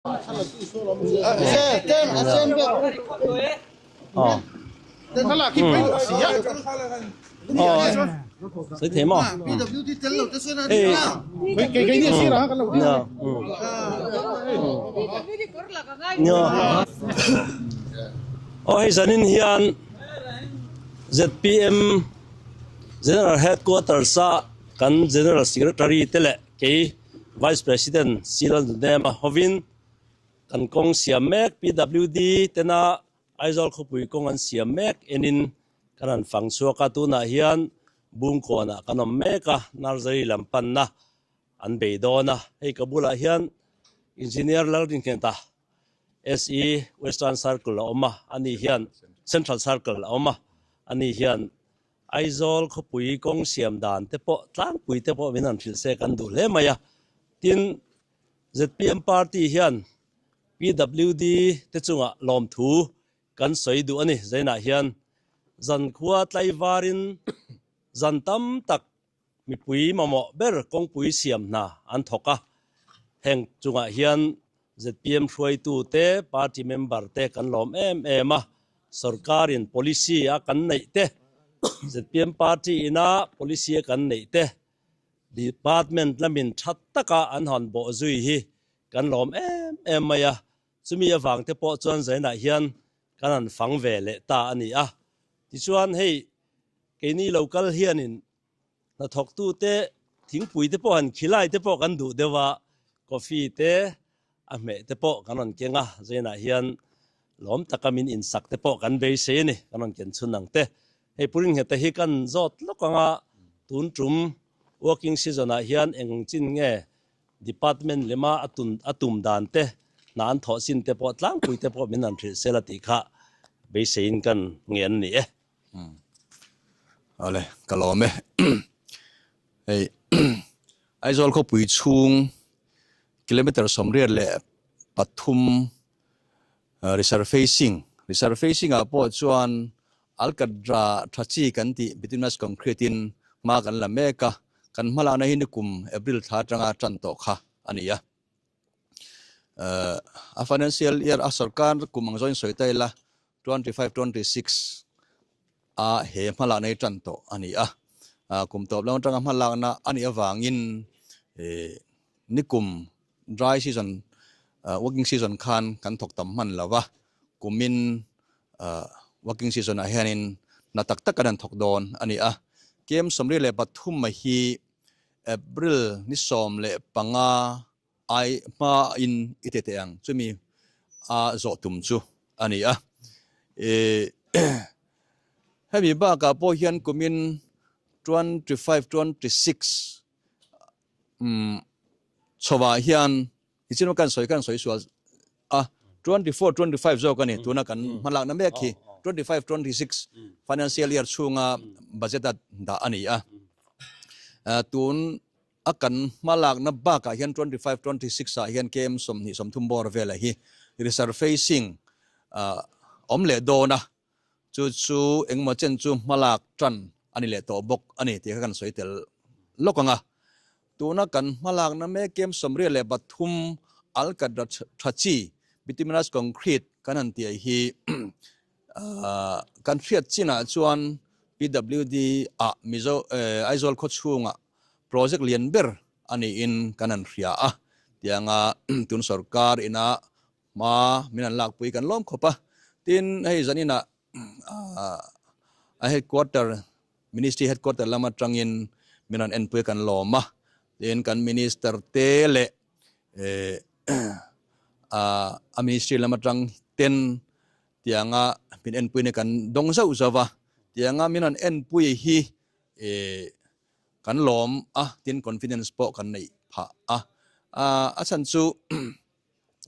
Aw hei zanin hian zpm General Headquarters a kan General Secretary te leh kei Vice President Cyril Nunema hovin kan kawng siam mek PWD tena Aizawl khawpui kawng an siam mek enin kan han fang chhuak a, tunah hian Bungkawnah kan awm mek a, Nursery lam panna an bei dawn a, hei ka bulah hian Engineer Lalringheta SE Western Circle a awm a, ani hian Central Circle a awm a, ani hian Aizawl khawpui kawng siam dan te pawh tlangpui te pawh min han hrilh se kan duh hle mai a. Tin, zpm party hian PWD te chungah lawmthu kan sawi duh a ni. Zainah hian zankhua tlaivarin zan tam tak mipui mamawh ber kawngpui siam hna an thawk a. Heng chungah hian zpm hruaitu te, party member te kan lawm em em a, sorkarin policy a kan neih te, zpm party ina policy a kan neih te, department lamin tha taka an han bawh zui hi kan lawm em em mai a, chumi avang te pawh chuan zainah hian kan han fang ve leh ta a ni a. Tichuan hei keini lo kal hianin Hnathawktute thingpui te pawh han khilai te pawh kan duh deuh a, coffee te a hmeh te pawh kan rawn keng a, zainah hian lawm taka min insak te pawh kan beisei a ni, kan rawn ken chhun ang te. Hei Puringheta hi kan zawt lawk ang a, tun tum working season ah hian eng chin nge department lema a tun a tum dan te, hna an thawh chin te pawh tlangpui te pawh min han hrilh sel a tih kha beiseiin kan ngen a ni e. Awle ka lawm e hei Aizawl khawpui chhung kilometer 83 resurfacing resurfacing ah pawh chuan alkatra tha chi kan tih bituminous concrete in hma kan la mek a kan hmalakna hi nikum April thla atanga tan tawh kha a ni a. A financial year a sorkar kum ang zawhin sawi ta ila 25 26 a he hmalakna hi tan tawh a ni a, kum tawp lam atanga hmalakna a nih avangin nikum dry season working season khan kan thawk tam hman lo va, kumin working season ah hianin hna tak tak kan han thawk dawn a ni a, kem 73 hi April ni 15 ai hma in i ti teh ang chumi a zawh tum chu a ni a. Hemi bakah pawh hian kumin 25, 26 chhovah hian nichin kan sawi kan sawi sual a 24, 25 zawk a ni tuna kan hmalakna mek hi 25, 26 financial year chhunga budget a dah a ni a. Tun A kan hmalakna bakah hian 25, 26 ah hian KM 20, 30 bawr velah hi resurfacing awm leh dawn a, chu chu engemaw chen chu hmalak tan a ni leh tawh bawk a ni tih kha kan sawi tel lawk ang a. Tuna kan hmalakna mek KM 23 Alkatra tha chi bituminous concrete kan han tih hi kan hriat chinah chuan PWD ah Mizo Aizawl khawchhungah Project lian ber a niin kan han hria a, tianga tun sorkar ina hma min han lakpui kan lawm khawp a. Tin, hei zaninah a headquarter, Ministry headquarter lam atangin min rawn enpui kan lawm a. Tin, kan Minister te leh a Ministry lam atang ten tianga min enpuina kan dawng zauh zauh va. Tianga min rawn enpui hi Kan lawm a, tin confidence pawh kan neih phah a. A chhan chu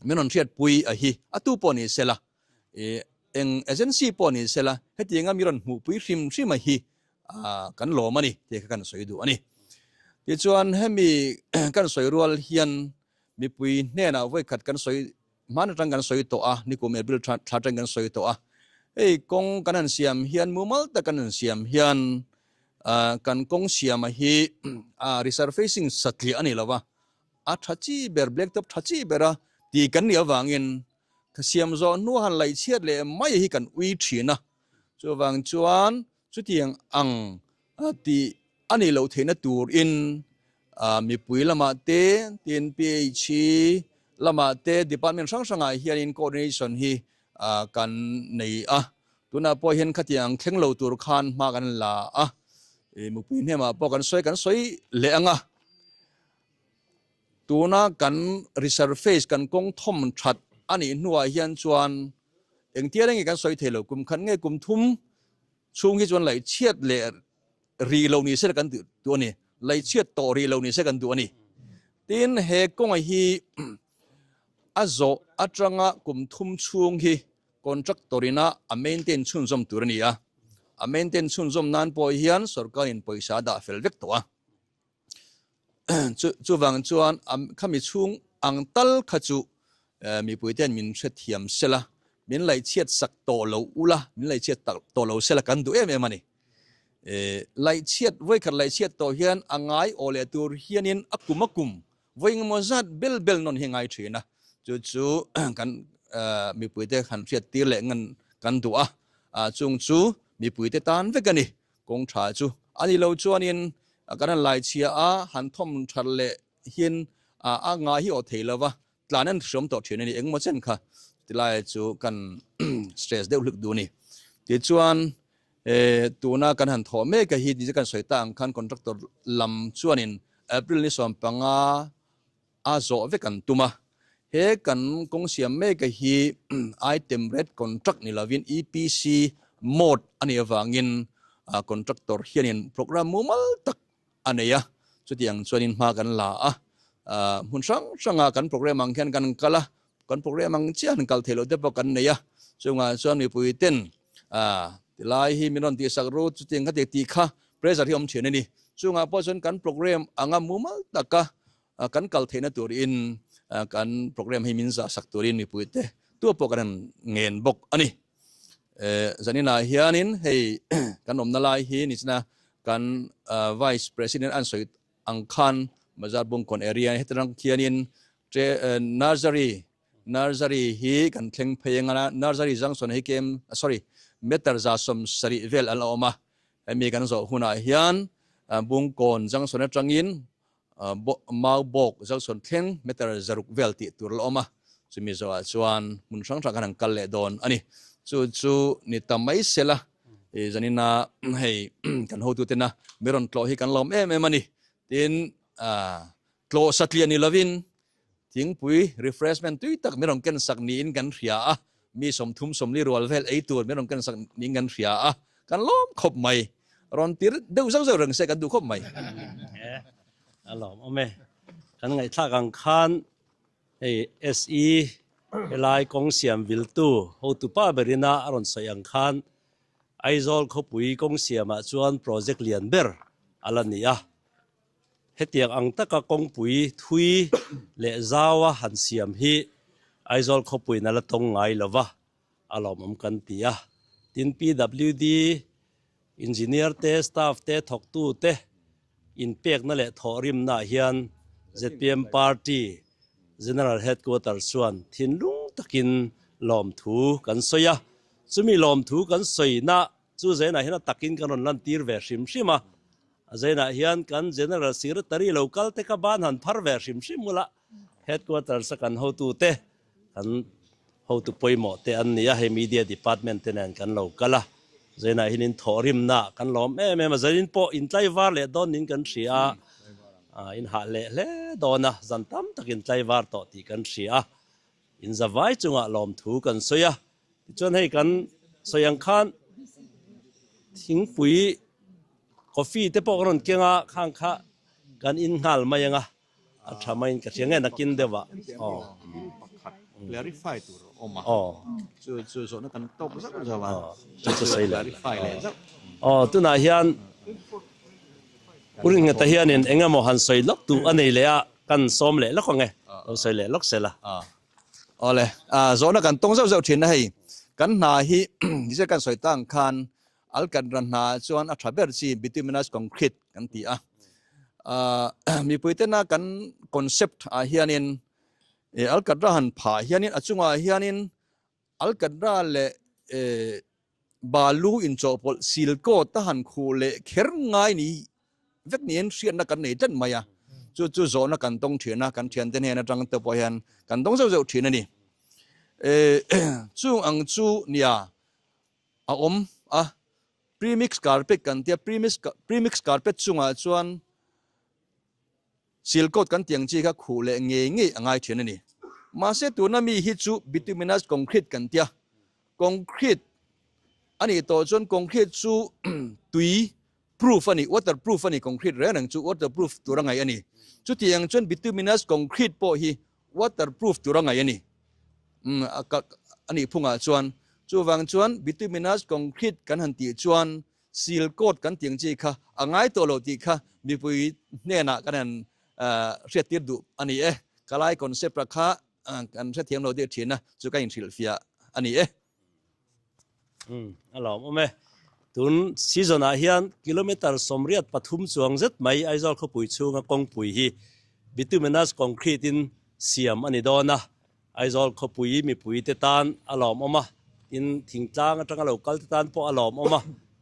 min rawn hriatpui a hi a tu pawh ni sela, eng agency pawh ni sela hetianga mi rawn hmuhpui hrim hrim a hi kan lawm a ni tih kha kan sawi duh a ni. Tichuan hemi kan sawi rual hian mipui hnenah vawikhat kan sawi Hman atang kan sawi tawh a, nikum April thla atang kan sawi tawh a. Hei kawng kan han siam hian mumal tak kan han siam hian kan kawng siama hi resurfacing satliah a ni lo va, a tha chi ber, black top tha chi bera Ti kan nih avangin ka siam zawh hnu han laih chhiat leh mai hi kan ui thin a, chuvang chuan chutiang ang tih a nih loh theihna turin mipui lamah te, tin PHE lamah te department hrang hrangah hianin coordination hi kan nei a, tunah pawh hian khatiang thleng lo tur khan hma kan la a, mipui hnemah pawh kan sawi kan sawi leh ang a. Tuna kan resurface kan kawng thawm that a nih hnuah hian chuan engtia reng nge kan sawi thei lo, kum khat nge kum thum chhung hi chuan laihchhiat leh rih lo ni se kan duh a ni, laihchhiat tawh rih lo ni se kan duh a ni. Tin, he kawnga hi a zawh atanga kum thum chhung hi contractor ina a maintain chhunzawm tur a ni a, a maintain chhunzawm nan pawh hian sorkarin pawisa a dah fel vek tawh a. Chuvang chuan khami chhung ang tal kha chu mipui ten min hrethiam sela, min laihchhiat sak tawh lo ula, min laihchhiat tawh lo sela kan duh em em a ni. Laihchhiat, vawikhat laihchhiat tawh hian a ngai aw leh tur hianin a kum a kum vawi engemaw zat bel bel nawn hi a ngai thin a, chu chu kan mipuite han hriattir leh ngan kan duh a, chung chu mipuite tan vek a ni. Kawng tha chu a ni lo chuanin kan han lai chhia a, han thawm that leh hian a ngai hi aw thei lova, tlan an hriam tawh thin a ni engmaw chen kha tilai chu kan stress deuh hlik duh a ni. Tichuan tuna kan han thawh mek a hi ti kan sawi ta ang khan contractor lam chuanin April ni 15 a zawh vek an tum a, he kan kawng siam mek a hi item rate contract ni lovin EPC mode a nih avangin contractor hianin programme mumal tak a nei a, chutiang chuanin hma kan la a, hmun hrang hranga kan programme ang hian kan kal a, kan programme ang chiah han kal theih loh te pawh kan nei a, chungah chuan mipui ten tilai hi min rawn tihsak ru chutiang kha tih kha pressure hi awm thin a ni, chungah pawh chuan kan programme anga mumal taka Kan kal theihna turin kan programme hi min zah sak turin mipuite tu pawh kan han ngen bawk a ni. Zaninah hianin hei kan awmna lai hi nichina kan Vice President an sawi ang khan Bazar Bungkawn area heti rang khianin Nursery Nursery hi kan thleng phei ang a, Nursery junction hi kem sorry meter 170 vel an la awm a, hemi kan zawh hunah hian Bungkawn junction atangin Maubawk Junction thleng meter 600 vel tih tur la awm a, chumi zawhah chuan hmun hrang hrang khan an kal leh dawn a ni. Chu chu ni ta mai sela, zanina hei kan hotutena mi rawn tlawh hi kan lawm em em a ni. Tin, tlawh satliah ni lovin Thingpui refreshment tui tak min rawn ken sak niin kan hria a, mi 30 40 rual vel ei tur min rawn ken sak niin kan hria a, kan lawm khawp mai. Rawn tir deuh zauh zauh reng se kan duh khawp mai. E, a lawm awm e. Kan ngaihthlak ang khan hei SE helai kawng siam viltu hotupa berina a rawn sawi ang khan Aizawl khawpui kawng siamah chuan project lian ber a la ni a. Hetiang ang taka kawngpui thui leh zaua han siam hi Aizawl khawpuiin a la tawng ngai lo va, a lawmawm kan ti a. Tin, PWD Engineer te, staff te, thawktu te inpekna leh thawhrimnaah hian zpm Party General Headquarters chuan thinlung takin lawmthu kan sawi a. Chumi lawmthu kan sawina chu zainah hian a takin kan rawn lantir ve hrim hrim a. A zainah hian kan General Secretary lo kal te kha ban han phar ve hrim hrim ula, Headquarters a kan hotute, kan hotu pawimawh te an ni a, hei Media Department te nen kan lo kal a, zainah hian in thawhrimna kan lawm em em a, zanin pawh in tlaivar leh dawn niin kan hria a, in hah leh hle dawn a, zan tam tak in tlaivar tawh tih kan hria a, in zavai chungah lawmthu kan sawi a. Tichuan hei kan sawi ang khan thingpui coffee te pawh ka rawn keng a, khang kha kan in nghal mai ang a, a tha maiin ka hria nge nakin deuh ah. Aw. Pakhat clarify tur a awm a, chu chu zawhna kan tawk zauh zauh a, chu chu sawi leh clarify leh zauh. Aw tunah hian Pu Ringheta hianin eng emaw han sawi lawk duh a nei leh a, kan sawm leh lawk ang e, lo sawi leh lawk sela. Awle, zawhna kan tawng zauh zauh thin a hei. Kan hna hi nichina kan sawi tang khan Alcantara hna chuan a tha ber chi bituminous concrete kan ti a. Mipui tena kan concept ah hianin. Alkatra han phah hianin a chungah hianin Alkatra leh balu inchawhpawlh silkawt a han khuh leh kher ngai ni vek niin hriatna kan nei tlat mai a, chu chu zawhna kan tawng thin a, kan thiante hnen atang te pawh hian kan dawng zeuh zeuh thin a ni. Chung ang chu nia a awm a, premix carpet kan tia, premix carpet chungah chuan Silcoat kan tih ang chi kha khuh leh ngei ngei a ngai thin a ni. Mahse tuna mi hi chu bituminous concrete kan tia. Concrete a nih tawh chuan concrete chu tui proof a ni, water proof a ni, concrete reng reng chu water proof tur a ngaih a ni. Chuti ang chuan bituminous concrete pawh hi water proof tur a ngaih a ni. Umm a nih phungah chuan chuvang chuan bituminous concrete kan han tih chuan Seal coat kan tih ang chi kha a ngai tawh lo tih kha mipui hnenah kan han hriattir duh a ni e. Ka lai concept a kha kan hrethiam lo deuh thin a, chu ka inhrilhfiah a ni e. Umm a lawmawm e. Tun season ah hian kilometre 83 chuang zet mai Aizawl khawpui chhunga kawngpui hi bituminous concrete in siam a ni dawn a. Aizawl khawpui mipui te tan a lawmawm a, tin thingtlang atanga lo kal te tan pawh a lawmawm a,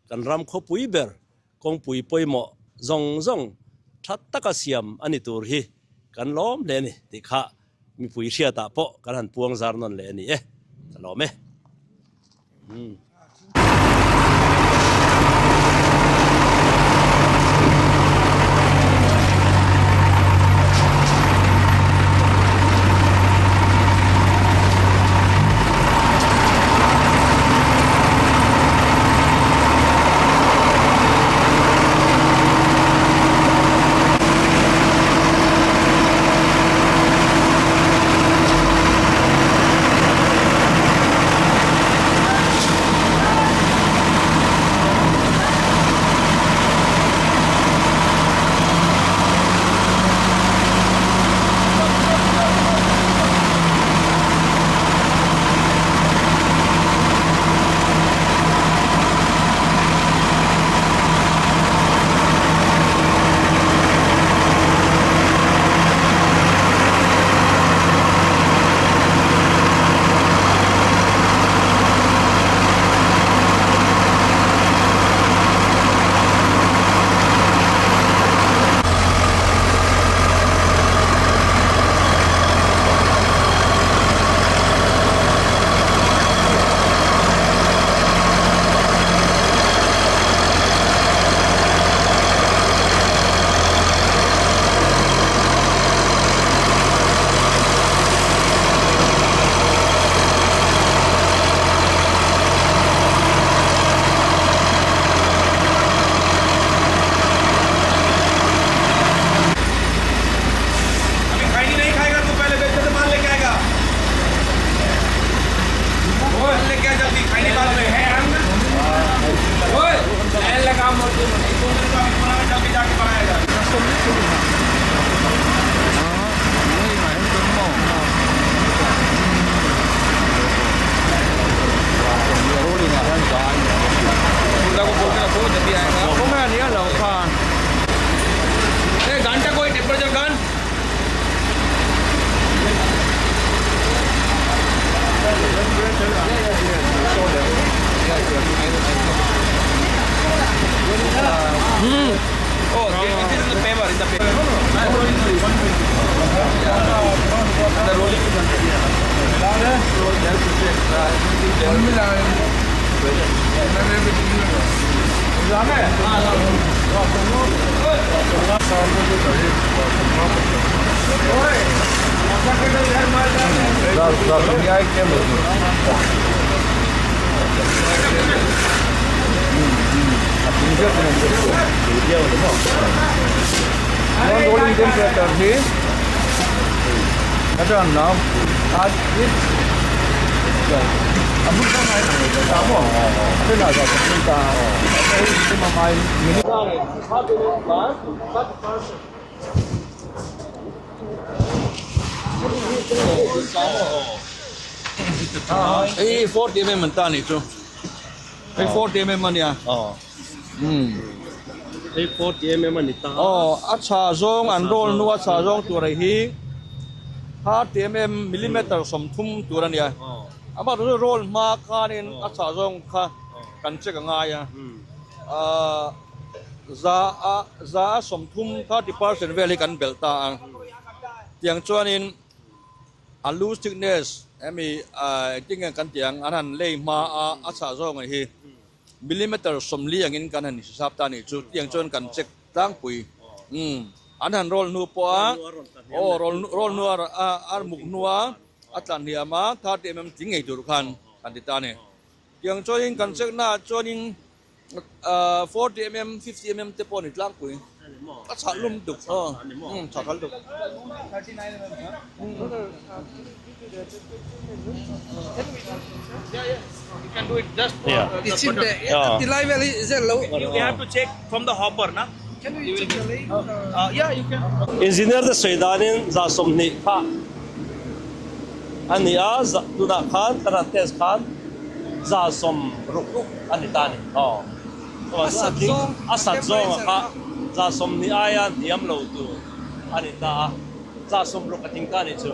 kan ram khawpui ber kawngpui pawimawh zawng zawng tha taka siam a ni tur hi kan lawm hle a ni tih kha mipui hriatah pawh kan han puang zar nawn leh a ni e, ka lawm e. Hei 40 mm an ta nih chu hei 40 mm a nia hei 40 mm a ni ta aw a chha zawng an roll hnu a chha zawng tur hei hi. 30 mm millimeter 30 tur a nia. Amah chu roll hma khanin a chhah zawng kha kan check a ngai a. Za a za a 30 30% vel hi kan belh ta a. Tiang chuanin a loose thickness hemi engtin nge kan tih ang an han lei hma a a chhah zawng hi millimeter 40 angin kan han hisap ta a nih chu. Tiang chuan kan check tlangpui. Umm an han roll hnu pawh a aw roll roll hnu a a muk hnu a a tlan hliam a 30 mm tling ngei tur khan kan ti ta a ni. Tiang chuanin kan check naah chuanin 40 mm 50 mm te pawh a ni tlangpui a chhah lum tuk aw umm chhah kal tuk. Engineer te sawi danin za 20 kha a ni a, tunah khan kan han test khan za 60 a ni ta a ni. Aw a sat zawnga kha za 20 aia hniam lo tur a ni ta a. Za 60 a tling ta nih chu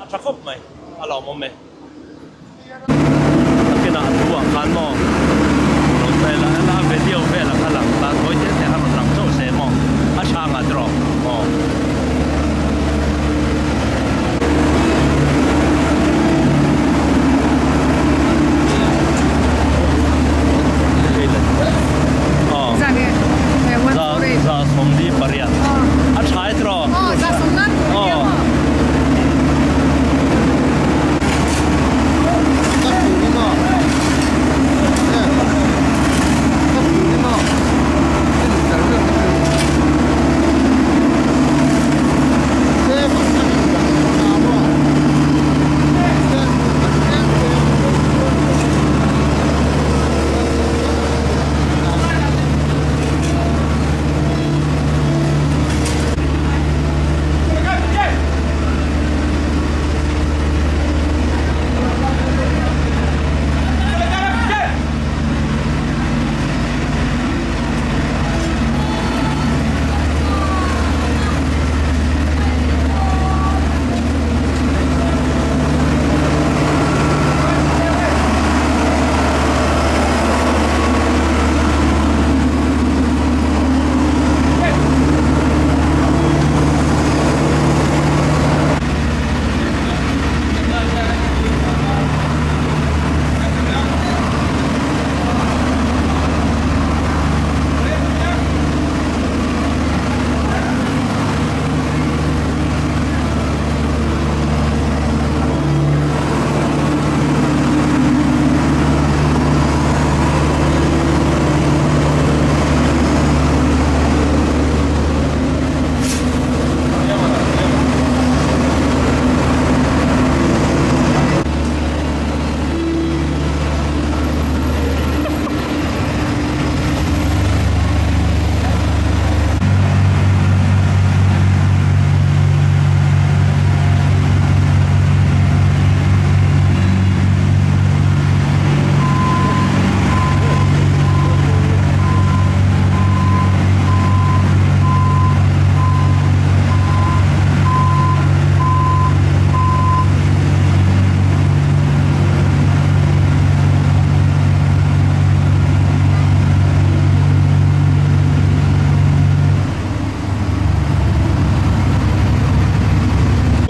a tha khawp mai, a lawmawm e. Nakinah a thu ah khan maw lo sawi la ela video vel a kha lang ta tawi te te kha rawn lang chauh se maw a tha ngah te rawh aw. Za 48. A tha e tiraw? Aw.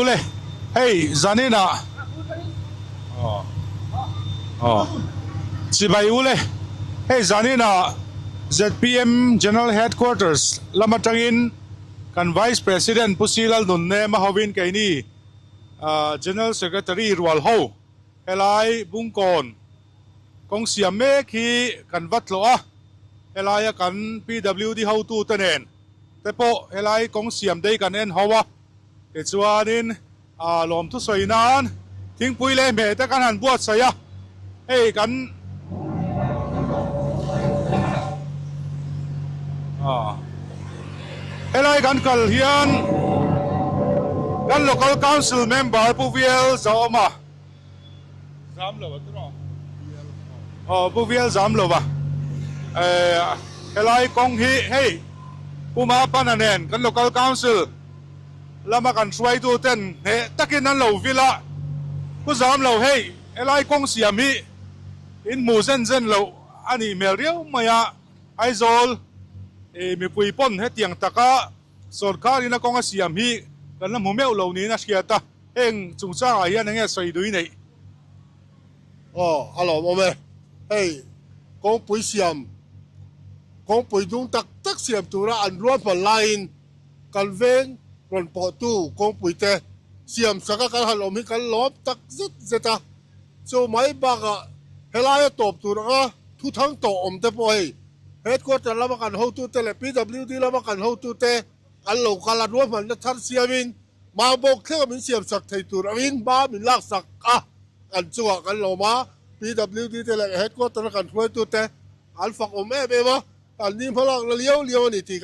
Ule hei zaninah aw chibai ule hei zaninah zpm General Headquarters lam atangin kan Vice President Pu Silal Nunnem a hovin keini General Secretary rual ho helai Bungkawn kawng siam mek hi kan va tlawh a, helaia kan PWD hotute nen te pawh helai kawng siam dei kan en ho a, tichuanin lawmthu sawi nan thingpui leh hmeh te kan han buatsaih a, hei kan helai kan kal hian kan Local Council Member Pu VL Zaawma, Zam lo a tiraw? Aw Pu Vial zam lo a. Helai kawng hi hei Pu Mapana nen kan Local Council lama kan hruaitu ten hneh takin an lo vil a, Pu Zam lo hei helai kawng siam hi in hmu zen zen loh a nih hmel riau mai a, Aizawl mipui pawn hetiang taka sawrkar in a kawng a siam hi kan la hmu meuh lo niin a hriat a, heng chungchangah hian enge sawi dui neih? Aw, a lawmawm e. Hei, kawngpui siam, kawngpui dung tak tak siam tura an ruahman laiin kan veng rawn pawhtu kawngpui te siam sak a kan han awm hi kan lawm tak zet zet a. Chu mai bakah helaia tawp tur anga thuthang tawh awm te pawh hei headquarter lama kan hotute leh PWD lama kan hotute an lo kal a, ruahmanna thar siamin Maubawk thlenga min siam sak thei tur angin hma min lak sak a, kan chungah kan lawm a, PWD te leh headquarter a kan hruaitute an fak awm em em a, an ni hma lakna liau liau a ni tih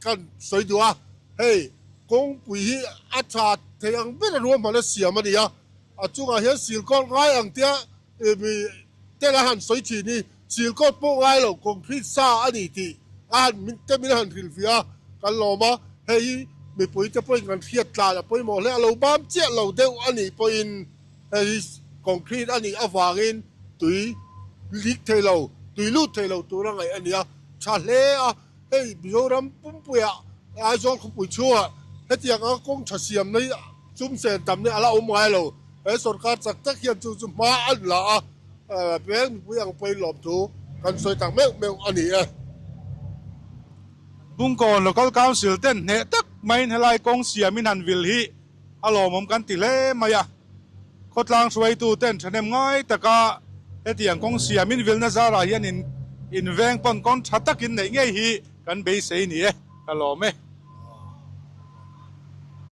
kan sawi duh a, hei kawngpui hi a tha thei ang ber a ruahman a siam a ni a, a chungah hian silkawt ngai ang tia mi ten a han sawi thin hi silkawt pawh ngai lo concrete sa a ni tih a han min te min han hrilhfiah a, kan lawm a, hei hi mipui te pawhin kan hriat tlan a pawimawh hle a lo bam chiah lo deuh a nih pawhin hei hi concrete a nih avangin tui lik thei lo tui lut thei lo tura ngaih a ni a, tha hle a, hei Mizoram pumpuiah Aizawl khawpui chhungah hetiang anga kawng tha siam na hi chum sen tam na hi a la awm ngai lo. He sorkar chak tak hian chu chu hma an la a, peng mipui ang pawhin lawmthu kan sawi tak meuh meuh a ni e. Bungkawn Local Council ten hneh tak maiin helai kawng siamin han vil hi a lawmawm kan ti hle mai a. Khawtlang hruaitu ten thahnem ngai taka hetiang kawng siamin vilna zarah hian in inveng pawn kawng tha takin neih ngei hi kan beisei ni e, ka lawm e.